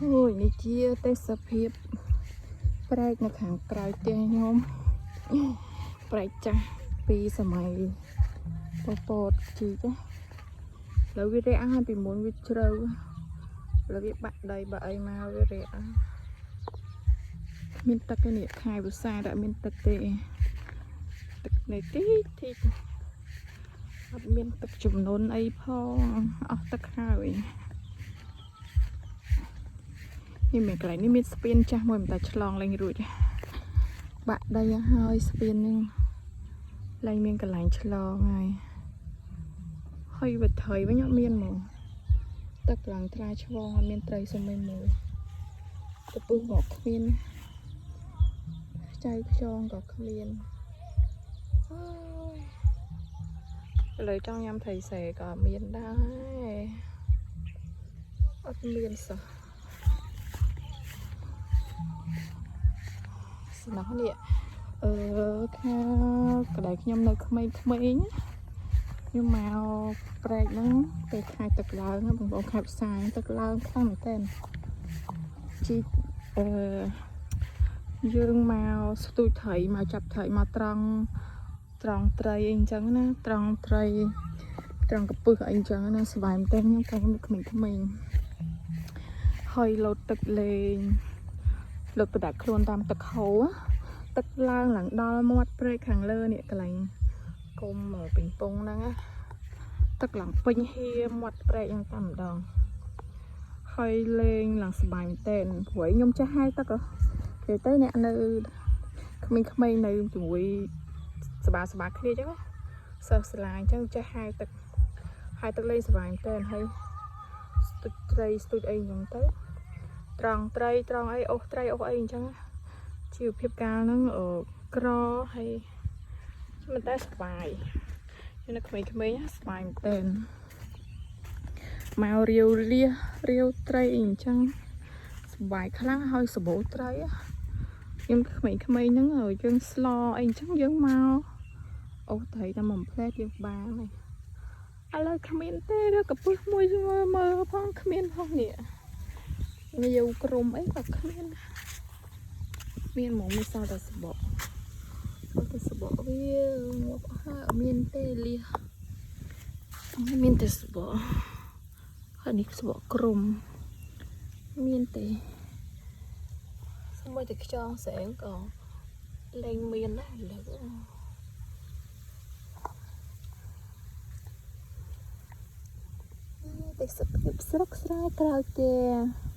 អូយនេះជាទេសភាពព្រែកនៅខាងក្រៅផ្ទះខ្ញុំព្រែកចាស់ពីសម័យប៉ុលពតជីកណាឥឡូវវារាក់ហើយពីមុនវាជ្រៅឥឡូវវាបាក់ដីបាក់អីមកវារាក់ហើយមានទឹកឯនេះខែវស្សាតែអត់មានទឹកទេទឹកនៅតិចតិចអត់មានទឹកចំនួនអីផងអស់ទឹកហើយ នេះមានកន្លែងនេះមានស្ពានចាស់មួយមិនតែឆ្លងលែងរួចបាក់ដីហើយស្ពានហ្នឹងលែងមានកន្លែងឆ្លងហើយហើយវត្ថីវិញអត់មានហ្មងទឹកឡើងថ្លាឆ្វងអត់មានត្រីសុំមួយមួយកពឹសក៏គ្មានចៅខ្យងក៏គ្មានអើយឥឡូវចង់ញ៉ាំត្រីស្រែក៏មានដែរអត់មានសោះ សំណោះនេះអឺខាក្តៅខ្ញុំនៅក្មេងៗខ្ញុំមកព្រែកហ្នឹងពេលខែទឹកឡើងបងប្អូនខែផ្សាយទឹកឡើងខ្លាំងមែនទែនជីកអឺយើងមកស្ទូចត្រីមកចាប់ត្រីមកត្រង់ត្រង់ត្រីអីអញ្ចឹងណាត្រង់ត្រីត្រង់កពឹសអីអញ្ចឹងណាស្បាយមែនទែនខ្ញុំកាលខ្ញុំក្មេងៗហើយលោតទឹកលេង លើកប្រដាក់ខ្លួនតាមទឹកហូរទឹកឡើងឡើងដល់មាត់ព្រែកខាងលើនេះកន្លែងគុំពេញពងហ្នឹងណាទឹកឡើងពេញហៀមាត់ព្រែកហ្នឹងតែម្ដងហើយលេងឡើងសប្បាយមែនទែនព្រោះខ្ញុំចេះហែលទឹកហ៎គេទៅអ្នកនៅក្មេងៗនៅជាមួយសបាសបាគ្នាអញ្ចឹងណាសិស្សសាលាអញ្ចឹងចេះហែលទឹកហែលទឹកលេងសប្បាយមែនទែនហើយស្ទូចត្រីស្ទូចអីអញ្ចឹងទៅ ត្រង់ត្រីត្រង់អីអូសត្រីអូសអីអញ្ចឹងណាជីវភាពកាលហ្នឹងអឺក្រហើយមិនតែស្បាយខ្ញុំនៅក្មេងៗណាស្បាយមែនទែនមករាវលៀសរាវត្រីអីអញ្ចឹងស្បាយខ្លាំងហើយសបោត្រីណាខ្ញុំក្មេងៗហ្នឹងយើងស្លអីអញ្ចឹងយើងមកអូសត្រីតែមួយផ្លែតយើងបានហើយឥឡូវគ្មានទេឬកពឹសមួយមើលមើលផងគ្មានផងនេះ ងាវក្រុមអីក៏គ្មានមានហ្មងមានសល់តែសបកសល់តែសបកវាងាប់ហើយអត់មានទេលៀសមានតែសបកហើយនេះសបកក្រុមមានទេសម្បីតែខ្យងស្រែងក៏លែងមានដែរឥឡូវទេសភាពស្រុកស្រែក្រោយផ្ទះ។